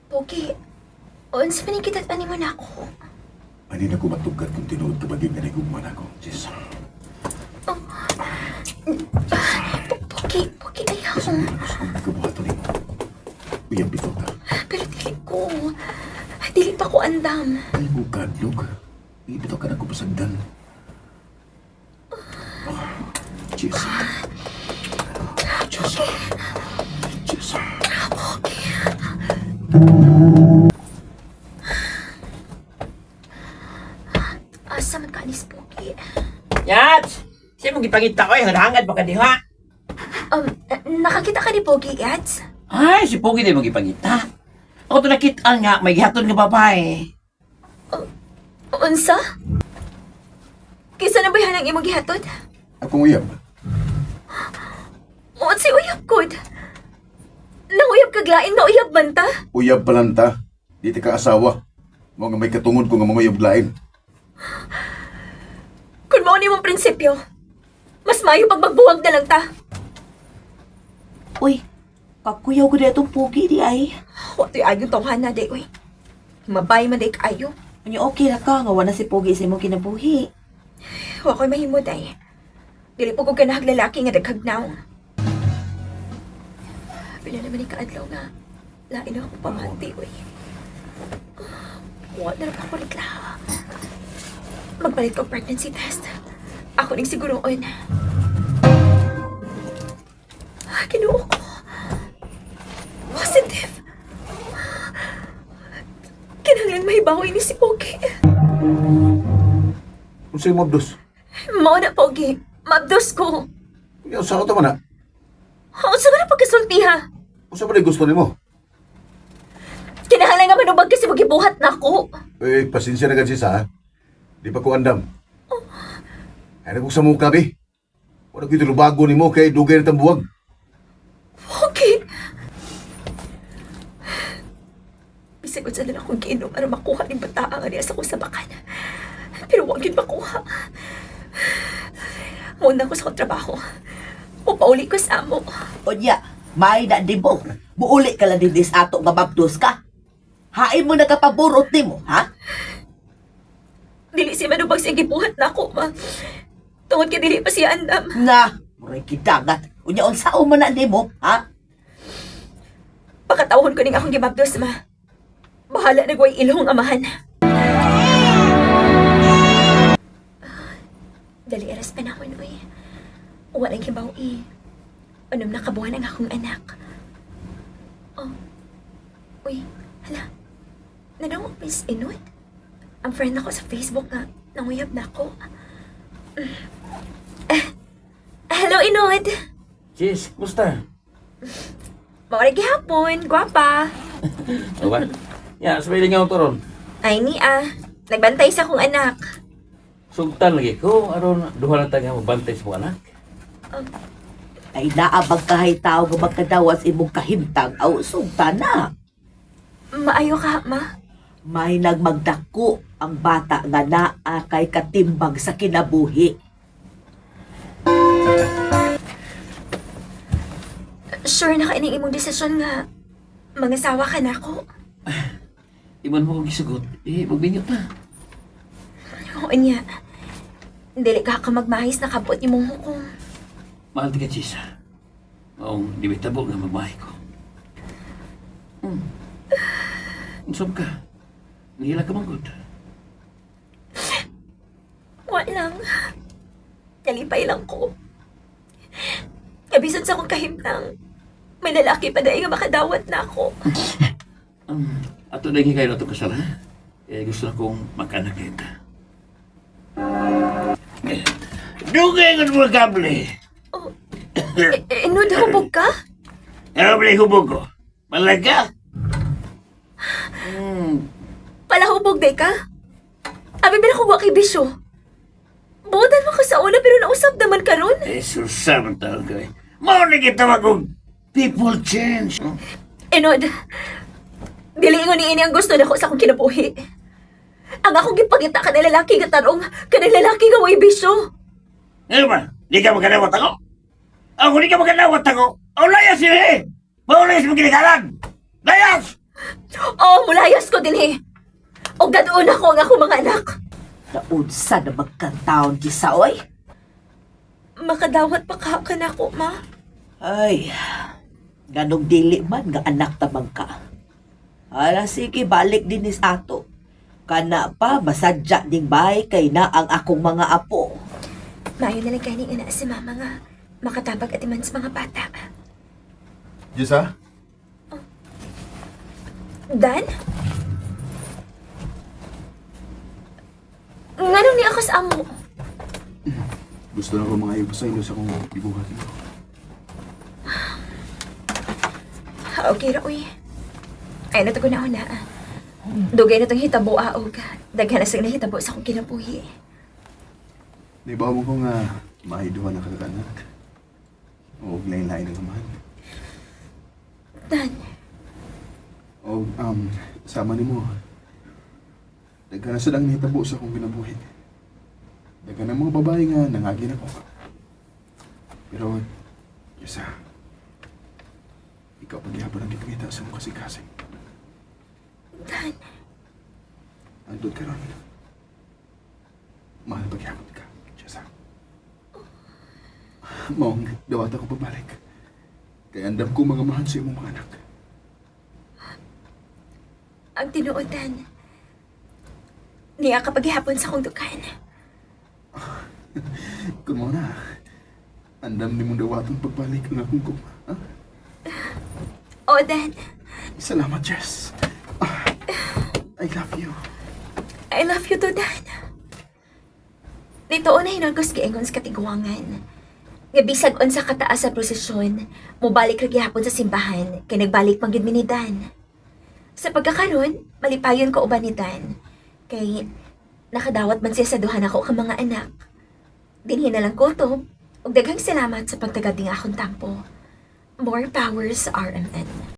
Pogi, unsa man kita ani mo na ako? Ani na ko matugkat kung tinuod ka bagay nga nagugma na ako, Jess. Pogi, Pogi, ayaw. Kasi hindi na gusto kong nagkabuhaton nimo. Uyab bitaw ta. Pero dili ko. Dili pa ko andam. Ay ko kadlog. Di bitaw ka na ko pasagdan. Oh, Jess. Jess. Jess. Asa man ka anis, Pogi? Yats! Siya mong gipangita ko, eh, hangad pa ka diha. Nakakita ka ni Pogi, Yats? Ay, si Pogi din mong gipangita. Ako to nakita nga, may gihatod nga babae. Unsa? Kisa na ba yan ang imong gihatod? Akong uyab. Unsay uyab gud? Nanguyab kaglain nga uyab man ta? Uyab palanta. Di ta ka asawa. Mo nga may katungod ko nga mga uyab lain. Kung mao ni mong prinsipyo, mas maayo pag magbuwag na lang ta. Uy, kakuyaw ko na itong pugi di ay. Wa to'y ayong tawhana day, uy. Mabay man day kaayo. Unya okay ra ka nga wala si pugi sa imong kinabuhi. Wa ko'y mahimo day. Dili po ko ganahag lalaki nga daghagnaw. Pila naman ni kaadlaw nga. Lain ako pamati, uy. Wa na rin ako regla. Magpalit ko pregnancy test. Ako ning siguroon. Ah, Kinuo ko. Positive. Kinahanglan mahibaw ini si Pogi. Unsay mo abdos? Mao na, Pogi. Mabdos ko. Unya usa ka man na. Unsa man ang pagkasulti ha? Usa man gusto nimo? Kinahanglan nga manubag kasi magibuhat na ako. Eh, pasensya na gad siya, ha? Di pa ko andam. Ay, nagkong sa mukha, bi. Wala ko'y tulubago ni mo kay dugay na tambuwag. Okay. Bisag unsa na lang akong giinom aron makuha ning bataa nga niya sa akong sabakan. Pero wag yun makuha. Muna ko sa akong trabaho. Upauli ko sa amo. Unya, may na di mo. Muuli ka lang din sa ato nga mabdos ka. Hain mo nakapaburot nimo, ha? Dili siya manubag sa gibuhat na ako, ma. Tungod kay dili pa siya andam. Na, muray kidagat. Unya unsaon man na nimo, ha? Pakatawon ko ning akong gibabdos, ma. Bahala na guway ilong amahan. Dali aras panahon, uy. Walang hibaw, eh. Anom na kabuhan ang akong anak. Oh. Uy, hala. Nanawag Miss Inut? Ang friend ako sa Facebook nga. Nanguyab na ako. Eh, hello, Inod. Jess, kumusta? Maurag gihapon, gwapa. Aba? Ya, sabay lang ako ron. Ay ni ah, nagbantay sa akong anak. Sugtan lagi ko, aron duha na tayo magbantay sa mga anak. Ay naabag kahay tao nga magkadawas imong kahimtang aw sugta na. Maayo ka, ma. May nagmagdako ang bata nga naa kay katimbang sa kinabuhi. Sure na ka ining imong desisyon nga mangasawa ka na ako. Iman mo kong gisugot, eh, magbinyo ta. Oo niya. Dili ka ka magmahis na kabot imong hukom. Mahal ti ka, Jess. ha? Maong di bitabo nga magmahay ko. Unsom ka? Nihila ka manggod. Wa lang. Nalipay lang ko. Kabisan sa akong kahimtang, may lalaki pa dahil nga makadawat na ako. Ato na kayo na itong kasal, ha? Eh, gusto na kong magkaanak kita. Eh, dugay nga mga kable. Oh, eh, eh, no, hubog ka? Ano ba hubog ko? Malaga? Palahubog day ka? Abi ba ako kay bisyo? Buotan mo ka sa una pero nausap naman karon. Eh, susaman taon ka eh. Mao na kita magong people change. Enod, dili ingon ni ini ang gusto nako sa akong kinabuhi. Ang akong gipangita ka lalaki nga tarong, kanang lalaki nga way bisyo. Ano ba? Di ka magkanawat ako? Ako di ka magkanawat ako? Ang layas yun eh! Maulayas mo ginikalan! Layas! Oh, mulayas ko dinhi. Og dad-on ako ang akong mga anak. Naunsa na magkantaon kisa, oy? Makadawat pa ka nako, ma. Ay, ganong dili man nga anak tamang ka. Ala, sige, balik din is ato. Kana pa, masadya ding bay kay na ang akong mga apo. Maayo na lang gani nga naa si mama nga makatabag at iman sa mga bata. Jessa? Dan? Nganong ni ako sa amo? Gusto na ko mga iyo sa inyo sa kong ibuhat mo. Okay ra, uy. Ay, natugo na ako na. Dugay na itong hitabo, aog. Daghan na sa nahitabo sa akong kinabuhi. Di ba mo ko nga maiduha na kakanak? O lain-lain ang amahan. Dan, O sama nimo. Daghan na silang nahitabo sa akong kinabuhi. Daghan ang mga babae nga nangagin ako. Pero, Jessa, ikaw paghihapon ang gipangita sa mong kasing-kasing. Dan, Andun ka ron. Mahal paghihapon ka, Jessa. Maong dawata ko pabalik. Kaya andam ko mga mahal sa imong mga anak. Ang tinuod, Dan. Niya kapaghihapon sa akong dukan. Kung mo na, andam ni mong dawatong pagbalik ang akong gugma. Ha? O, Dan, Salamat, Jess. Ah, I love you. I love you too, Dan. Nito na hinagos giingon sa katiguangan. Nga bisag unsa kataas sa prosesyon, mobalik ra gihapon sa simbahan kay nagbalik man gyud mi ni Dan. Sa pagkakaron, malipayon ko uban ni Dan. Kay nakadawat man siya sa duha nako ka mga anak. Dinhi na lang kutob ug daghang salamat sa pagtagad ning akong tampo. More powers RMN.